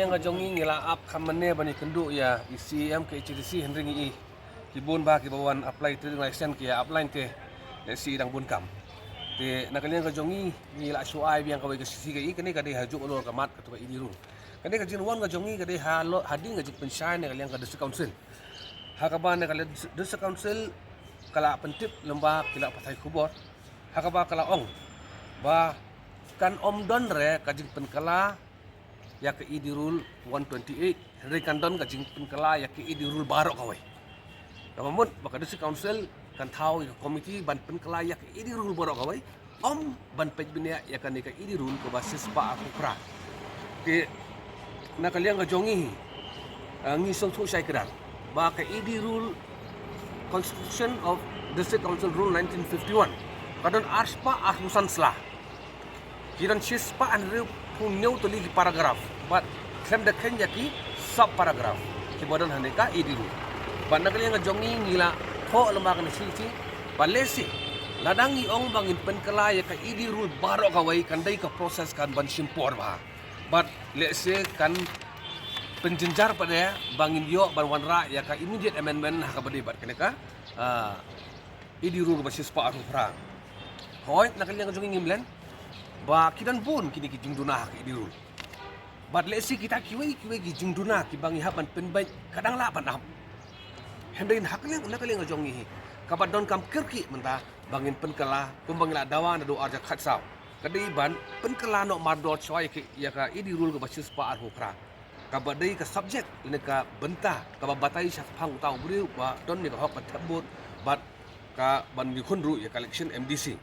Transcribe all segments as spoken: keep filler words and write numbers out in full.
Ka jong ngi ngi la ap kham mane ban ïakynduh ïa i C E M K H A D C hynrei ngi i ki bun ba kiba wan apply trading license ki ïa apply te, eh, shi dang bun kam. Te na ka liang ka jong ngi ngi la shu ai biang kawei ka C C ka i, kane ka dei ha juk lor ka mat katu ka E D rule. Kane ka jingwan ka jong ngi ka dei ha lo, ha ding ka jingpynshai na ka liang ka District Council. Ha kaba na ka liang District Council ka la pyntip lem ba ki la pathai khubor. Ha kaba ka la ong ba kan ym don re ka jingpynkylla ïa ka E D rule one twenty-eight, hynrei kan don ka jingpynkylla ïa ka E D rule baroh kawei. Kaba mut ba ka District Council kan thaw ïa ka committee ban pynkylla ïa ka E D rule baroh kawei, ym ban peit bniah ïa kane ka E D rule kaba shispah arphew phra. Te na ka liang ka jong ngi, ah, ngi sngewthuh shai kdar ba ka E D rule, Constitution of District Council Rule nineteen fifty-one, ka don arspah arphew san sla. Ki don shispah hynriewphew hynñiew tylli ki paragraph bad khlem da kheiñ ïa ki sub paragraph kiba don ha kane ka E D rule. Bad na ka liang ka jong ngi ngi la thoh lem ba kane shi shi ba lehse lada ngi ong ba ngin pynkylla ïa ka E D rule baroh kawei kan dei ka process kan ban shim por bha. Bad lehse kan pynjynjar pat de ba ngin ïoh ban wanrah ïa ka immediate amendment ha kaba dei bad kane ka, ah, E D rule kaba shispah arphew phra. Hooid, na ka liang ka jong ngi ngim len ba ki don bun kine ki jingduna ha ka E D rule. Bad lehse kita kiwei kiwei ki jingduna kiba ngi hap ban pynbeit ka dang lah ban ap. Hynrei na ka liang, na ka liang ka jong ngi hi kaba donkam kyrkieh mynta ba ngin pynkylla kumba ngi la dawa naduh arhajar khatsaw. Ka dei ban pynkylla noh mardor shuwa ïa ka, ïa ka E D rule kaba shispah arphew phra. Kaba dei ka subject lane ka bynta kaba batai shaphang uta u briew ba don ïa ka hok ban thep vote bad ka ban ïakhun ruh ïa ka election M D C.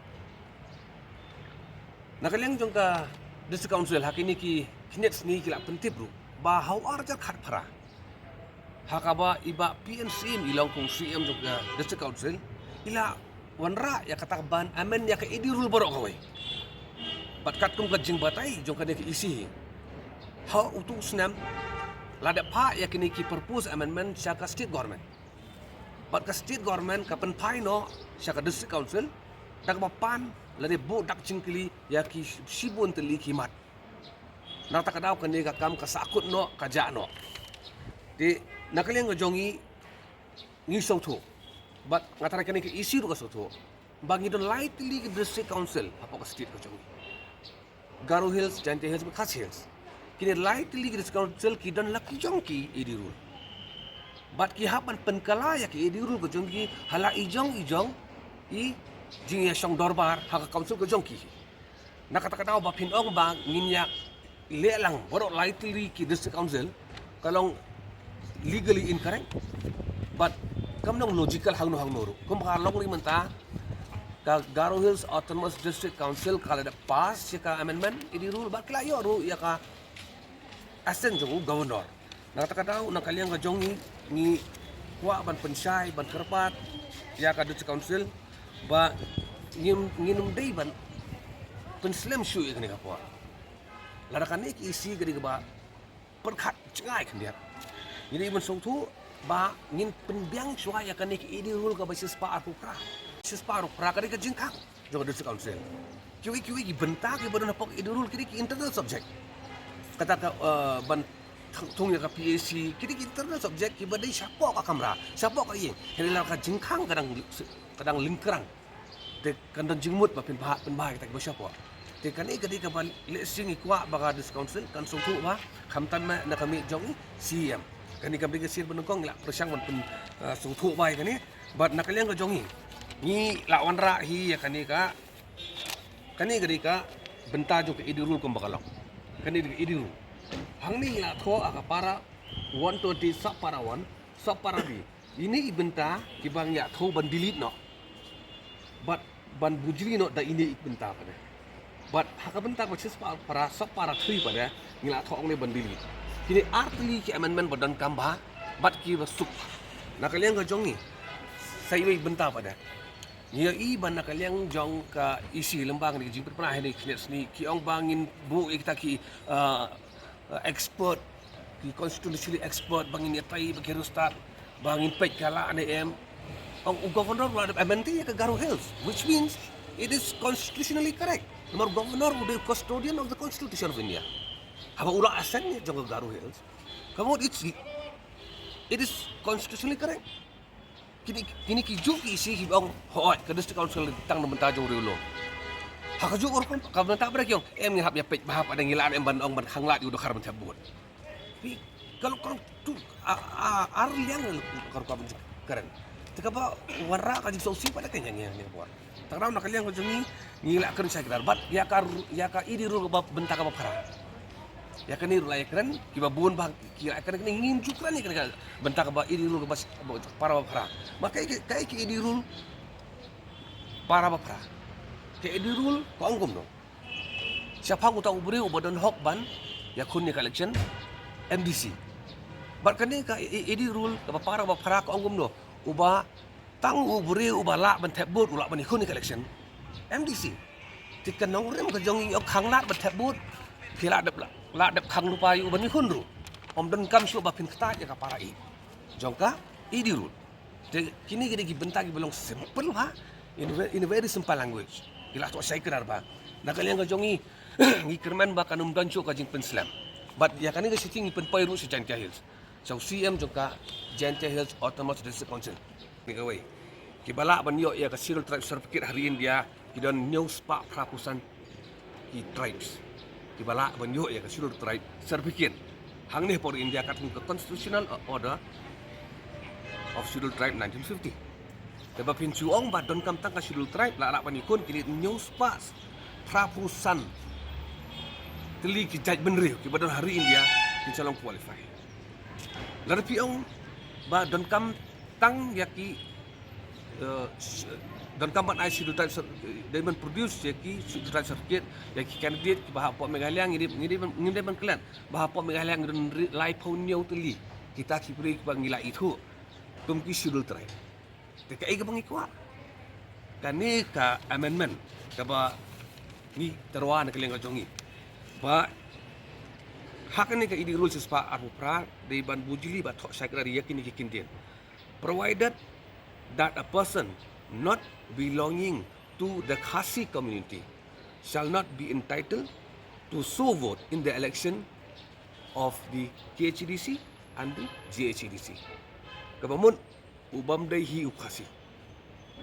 Na ka liang jong ka District Council ha kine ki khyndiat sngi ki la pyntip ruh ba ha u arhajar khatphra ha kaba i Bah P N Syiem i long kum C E M jong ka District Council i la wanrah ïa kata ban amend ïa ka E D rule baroh kawei. Bad katkum ka jingbatai jong kane ka E C hi, ha utu u snem la dep phah ïa kine ki proposed amendment sha ka state government. Bad ka state government ka pynphai noh sha ka District Council da kaba pan lane buh dak jingkylli ïa ki shibun tylli ki mat. Na kata ka daw kane ka kam ka sahkut noh, ka jah noh. Te na ka liang ka jong ngi ngi sngewthuh bad nga tharai kane ka E C ruh ka sngewthuh ba ngi don lai tylli ki District Council hapoh ka state ka jong ngi. Garo Hills, Jaintia Hills bad Khasi Hills. Kine lai tylli ki District Council ki don la ki jong ki E D rule. Bad ki hap ban pynkylla ïa ki E D rule ka jong ki ha la i jong i jong i jingïashong dorbar ha ka council ka jong ki. Na kata ka daw ba phin ong ba ngin ïa leh lang baroh lai tylli ki District Council ka long legally incorrect bad kam long logical hangno hangno ruh. Kumba ka long ri mynta ka Garo Hills Autonomous District Council ka la dep pass ïa ka amendment E D rule bad ki la ïoh ruh ïa ka assent jong u Governor. Na kata ka daw na ka liang ka jong ngi ngi kwah ban pynshai ban kyrpad ïa ka District Council ba ngim, ngin ym dei ban pynslem shuh ïa kane ka por. Lada kane ka E C ka dei kaba pyrkhat jngai khyndiat, ngi dei ban sngewthuh ba ngin pynbiang shuwa ïa kane ka E D rule kaba shispah arphew phra. Shispah arphew phra ka dei ka jingkhang jong ka District Council. Kiwei kiwei ki bynta kiba don hapoh ka E D rule ki dei ki internal subject. Kata ka, eh, ban thung, thung ïa ka P A C ki dei ki internal subject kiba dei shapoh ka kamra, shapoh ka ïing. Hynrei lada ka jingkhang ka dang, ka dang lyngkhrang. Te kan don jingmut ba pynbha, pynbha kita kiba shapoh. Te kane ka dei kaba lehse ngi kwah ba ka District Council kan sngewthuh ba khamtam ma na ka miej jong i C E M. Kane kam dei ka sien ba nyngkong ngi la pyrshang ban pyn, eh, sngewthuh ba ïa kane. Bad na ka liang ka jong ngi ngi la wanrah hi ïa kane ka, kane ka dei ka bynta jong ka E D rule kumba ka long. Kane dei ka E D rule. Hangne ngi la thoh ha ka para one twenty sub para one, sub para B. Ine i bynta kiba ngi ïathuh ban delete noh. Bad ban bujli noh da ine i bynta pat de. Bad ha ka bynta ba shispah para, sub para three pat de ngi la thoh hangne ban delete. Kine ar tylli ki amendment ba donkam bha bad kiba suk. Na ka liang ka jong ngi sa iwei i bynta pat de. Ngi ïohi ba na ka liang jong ka E C lyngba kane ka jingpynpra ha kine ki khyndiat sngi ki ong ba ngin buh ïa kita ki, uh, uh, expert, ki constitutionally expert ba ngin ïatai bad ki riewstad ba ngin peit ka lah ne em. Ong u Governor u la dep amend ïa ka Garo Hills, which means it is constitutionally correct. Namar u Governor u dei custodian of the Constitution of India. Haba u la ascend ne jong ka Garo Hills, ka mut it's, it is constitutionally correct. Kini, kini ki ju ki isi ki ong, hooid, ka District Council tang na bynta jong u riewlum. Ha ka ju ka rukom, ka bynta ba ki ong, em ngi hap ïa peit bha, hap ada ngi lah em ban ong ban khanglad ïa u Dkhar ban thep vote. Phi, ka long, ka long tu, a, a, ar liang ka rukom kren. Te kaba wanrah ka jingsngewsih pat ka ïa ngi, ïa ngi bor. Tang na ka liang ka jong ngi, ngi lah kren shai kdar. Bad ïa ka ru-, ïa ka E D rule kaba bynta kaba phra. Ïa kane ruh la ïa kren, kiba bun ba ki la ïa kren, kane ngim ju kren ïa kane ka bynta kaba E D rule kaba s-, kaba para ba phra. Ma kaei, kaei ka E D rule para ba phra. Ka E D rule ka ong kumno? Shaphang uta u briew uba don hok ban ïakhun ïa ka election M D C. Bad kane ka E-, E-, E D rule kaba para ba phra ka ong kumno? Uba tang u briew uba lah ban thep vote u lah ban ïakhun ïa ka election M D C. Te ka nongrim ka jong ngi ïoh khanglad ban thep vote. Phi lah dep, lah dep khang lypa ïa u ban ïakhun ruh. Ym donkam shuh ba phin ktah ïa ka para i jong ka E D rule. Te kine ki dei ki bynta kiba long simple ha, in ve-, in a very simple language. Ki la thoh shai kdar ba na ka liang ka jong ngi, ngi kyrmen ba kan ym don shuh ka jingpynslem. Bad ïa kane ka shithi ngi pynpoi ruh sha Jaintia Hills, sha u C M jong ka Jaintia Hills Autonomous District Council. Ni kawei, kiba lah ban ïoh ïa ka Scheduled Tribe certificate ha ri India ki don hynñiew spah phra phew san ki tribes kiba lah ban ïoh ïa ka Scheduled Tribe certificate. Hangne ha ri India kat ka Constitutional Order of Scheduled Tribe nineteen fifty. Te ba phin shu ong ba donkam tang ka Scheduled Tribe la lah ban ïakhun, kine hynñiew spah phra phew san tylli ki jaitbynriew kiba don ha ri India kin sa long qualify. Lada phi ong ba donkam tang ïa ki, eh, s-, donkam ban ai Scheduled Tribe cer-, dei ban produce ïa ki Scheduled Tribe certificate ïa ki candidate kiba hapoh Meghalaya, ngi dei, ngi dei ban, ngi dei ban klet ba hapoh Meghalaya ngi don ri-, laiphew hynñiew tylli kita ki briew kiba ngi la ithuh kum ki Scheduled Tribe. Te kaei kaba ngi kwah? Kane ka amendment kaba ngi tyrwa na ka liang ka jong ngi ba ha kane ka E D rule shispah arphew phra dei ban bujli ba thoh shai kdar ïa kine ki kyntien. Provided that a person not belonging to the Khasi community shall not be entitled to so vote in the election of the K H A D C and the J H A D C. Kaba mut u bym dei hi u Khasi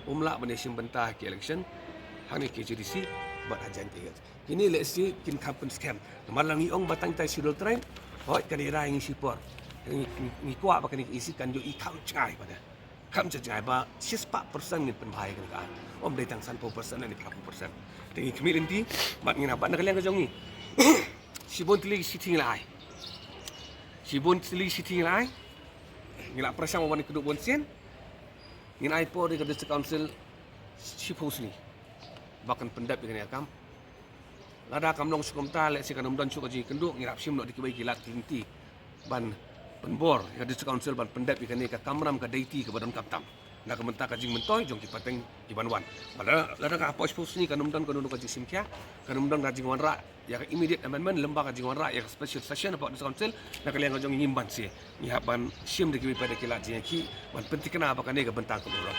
um lah ban ïashim bynta ha ki election hangne K H A D C bad ha Jaintia Hills. Kine lehse kin kham pynskhem. Namar lada ngi ong ba tang ïa ki Scheduled Tribe, hooid, kan ïada ïa ngi shipor. Ngi, ngi, ngi kwah ba kane ka E C kan ïohi kham jngai bad kham jngai ba shispah percent ngin pynbha ïa kane ka aiñ. Ym dei tang sanphew percent ne phra phew percent. Te ngi khmih lynti bad ngi na, bad na ka liang ka jong ngi, shibun tylli ki shithi ngi la ai. Shibun tylli ki shithi ngi la ai. Ngi la pyrshang ban ïakynduh bun sien. Ngin ai por ïa ka District Council shiphew sngi ba kan pyndep ïa kane ka kam. Lada kam long shu kumta, lehse kan ym don shuh ka jingïakynduh, ngin hap shim noh da kiwei ki lad ki lynti ban pynbor ïa ka District Council ban pyndep ïa kane ka kamram, ka deity kaba donkam tam na ka bynta ka jingmyntoi jong ki pateng kiban wan. Bad lada, lada ka hapoh shiphew sngi kan ym don kano kano ka jingshim khia, kan ym don ka jingwanrah ïa ka immediate amendment lyngba ka jingwanrah ïa ka special session hapoh District Council, na ka liang ka jong ngi ngim banse. Ngi hap ban shim da kiwei pat da ki lad jingïakhih ban pynthikna ba kane ka bynta ka burom.